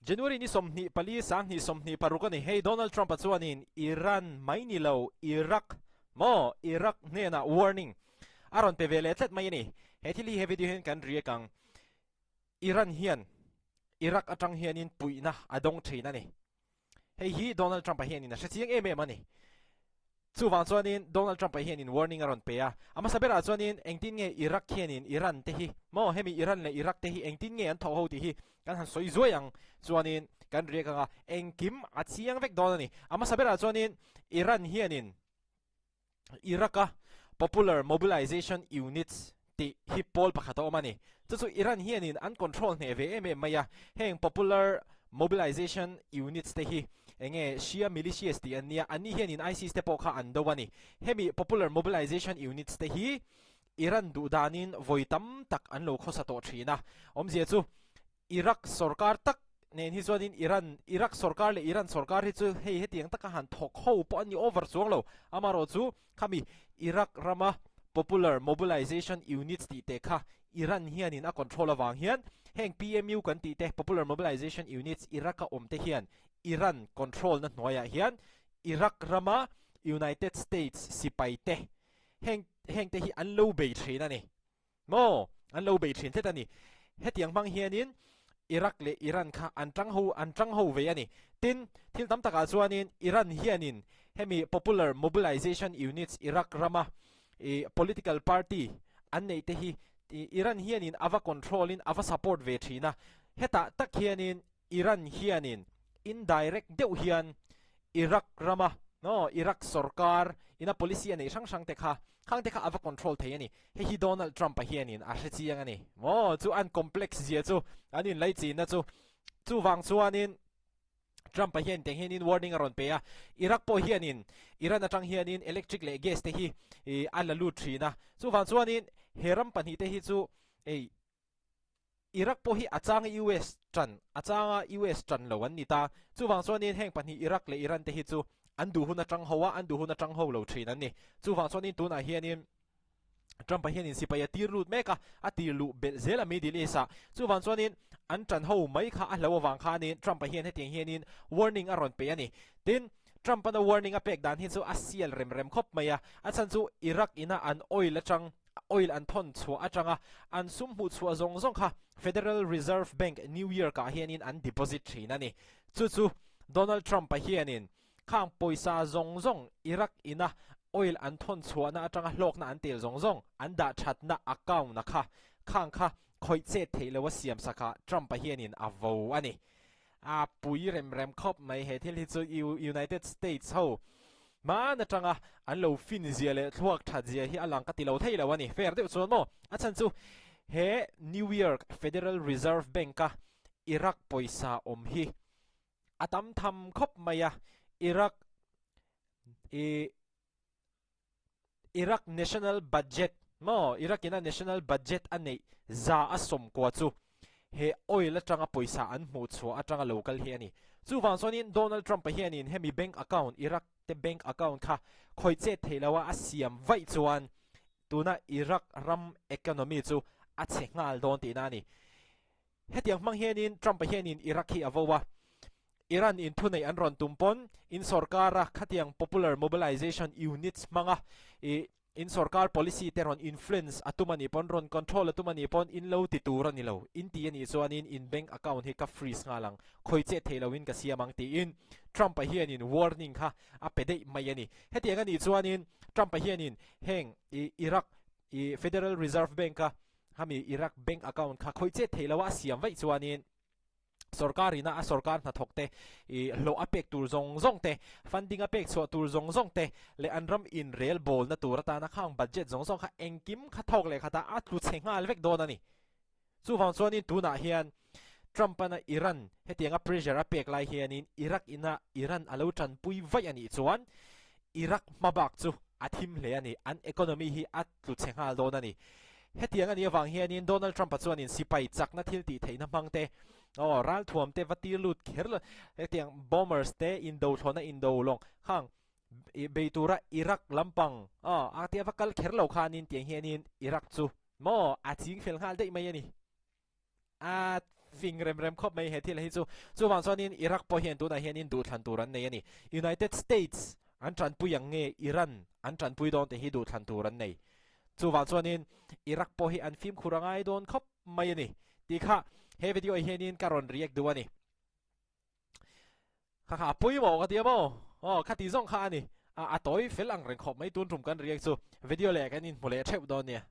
January ni 24 2026 a ni. Hei Donald Trump-a chuanin Iran mai ni lo Iraq maw Iraq hnenah warning a rawn pe ve leh tlat mai a ni. He thil hi he video hian kan riak ang. Iran hian Iraq atang hianin puihna a dawng thin a ni. Hei hi Donald Trump-a hianin a hre chiang em em a ni. Chuvang chuanin Donald Trump-a hianin warning a rawn pe a. A hmasa berah chuanin engtin nge Iraq hianin Iran te hi maw hemi Iran leh Iraq te hi engtin nge an thawh ho tih hi kan han sawi zuai ang chuanin kan riak anga engkim a chiang vek dawn a ni. A hmasa berah chuanin Iran hianin Iraq-a Popular Mobilization Units tih hi pawl pakhat a awm a ni. Chu chu Iran hianin an control hneh ve em em mai a, heng Popular Mobilization Units te hi enge Shia militias tih an nia, anni hianin ISIS te pawh kha an do a ni. Hemi Popular Mobilization Units te hi Iran duh danin vawi tam tak an lo khawsa tawh thin a, awmzia chu Iraq sorkar tak nen hi chuanin Iran, Iraq sorkar leh Iran sorkar hi chu hei hetiang taka han thawk ho pawh an ni over chuang lo. Amaherawhchu khami Iraq rama Popular Mobilization Units tih te kha Iran hianin a control avang hian heng PMU kan tih te Popular Mobilization Units Iraq-a awm te hian Iran control na hnuaiah hian Iraq rama United States sipai te heng heng te hi an lo bei thin a ni. Maw? An lo bei thin tlat a ni. Hetiang hmang hianin Iraq leh Iran kha an tang ho an tang ho ve a ni. Tin, thil tam takah chuanin Iran hianin hemi Popular Mobilization Units Iraq rama i political party an neih te hi Iran hianin a va control in a va support ve thin a. Hetah tak hianin Iran hianin indirect deuh hian Iraq rama no Iraq sorkar ina policy a neih hrang hrang te kha khang te kha a va control thei a ni. Hei hi Donald Trump-a hianin a hre chiang a ni. Maw chu an complex zia chu an inlaichinna chu chuvang chuanin Trump-a hian tiang hianin warning a rawn pe a. Iraq pawh hianin Iran atang hianin electric leh gas te hi a la lut thin a. Chuvang chuanin he ram pahnihte hi chu ei Iraq pawh hi a changa US tan, a changa US tan lo an ni ta. Chuvang chuanin heng pahnih Iraq leh Iran te hi chu an duh hun atang ho a, an duh hun atang ho lo thin an ni. Chuvang chuanin tunah hianin Trump-a hianin sipai a tir lut mek a, a tir luh belh zel a Middle East-ah. Chuvang chuanin an tan ho mai kha a hlo avang khanin Trump-a hian hetiang hianin warning a rawn pe a ni. Tin, Trump-an a warning a pek dan hi chu a sial rem rem khawp mai a, a chhan chu Iraq ina an oil atang Oil an thawn chhuah atanga an sum hmuh chhuah zawng zawng kha Federal Reserve Bank New York-ah hianin an deposit thin a ni. Chu chu Donald Trump-a hianin khang pawisa zawng zawng Iraq ina oil an thawn chhuahna atanga hlawkna an tel zawng zawng an dah thatna account-a kha khang kha khawih chet theih loa siam sakah Trump-a hianin a vo a ni. A pui rem rem khawp mai he thil hi chu United States ho hman atanga an lo fin zia leh thluak that zia hi a lang ka ti lo thei lo a ni. Fair deuh chuan maw? A chhan chu he New York Federal Reserve Bank a Iraq pawisa awm hi a tam tham khawp mai a, Iraq i Iraq National Budget maw Iraq ina National Budget a neih za a sawmkua chu he oil atanga pawisa an hmuh chhuah atanga lo kal hi a ni. Chuvang chuanin Donald Trump-a hianin hemi bank account Iraq te bank account kha khawi chet theih loha a siam vaih chuan tuna Iraq ram economy chu a chhe nghal dawn tihna a ni. Hetiang hmang hianin Trump-a hianin Iraq hi a vo a, Iran in thuneih an rawn tum pawn in sorkara khatiang Popular Mobilization Units hmanga i in sorkar policy te rawn influence a tum a nih pawn, rawn control a tum a nih pawn in lo ti tur a ni lo. In ti a nih chuanin in bank account hi ka freeze nghal ang, khawi chet thei loin ka siam ang tiin Trump-a hianin warning kha a pe daih mai a ni. Hetiang a nih chuanin Trump-a hianin heng i Iraq i Federal Reserve Bank-a Hami Iraq bank account kha khawih chet theih loh a siam vaih chuanin sorkar ina a sorkar hnathawk te i hlawh a pek tur zawng zawng te, funding a pek chhuah tur zawng zawng te leh an ram inrel bawlna tur atana khang budget zawng zawng kha engkim kha thawk leh khatah a tlu chhe nghal vek dawn a ni. Chuvang chuanin tunah hian Trump-ana Iran hetianga pressure a pek lai hianin Iraq ina Iran a lo tanpui vaih a nih chuan Iraq hmabak chu a thim hle a ni, an economy hi a tlu chhe nghal dawn a ni. Hetiang a nih avang hianin Donald Trump-a chuanin sipai chakna thil tih theihna hmang te, aw, ralthuam te va tir lut kher lo, hetiang bombers te, indo thlawhna indo lawng khang bei tura Iraq lampang, aw, a tia va kal kher lo khanin tiang hianin Iraq chu maw a ching fel nghal daih mai a ni. A. Fing rem rem khawp mai he thil hi chu. Chuvang chuanin Iraq pawh hian tunah hianin duhthlan tur an nei a ni. United States an tanpui ang nge Iran an tanpui dawn tih hi duhthlan tur an nei. Chuvang chuanin Iraq pawh hi an fimkhur a ngai dawn khawp mai a ni tih kha he video ah hianin ka rawn react duh a ni. Kha kha a pawimawh ka ti a maw? Aw kha ti zawng kha a ni. A a tawi fel ang reng khawp mai tun tum kan react chu. Video leh kan inhmu leh theuh dawn nia.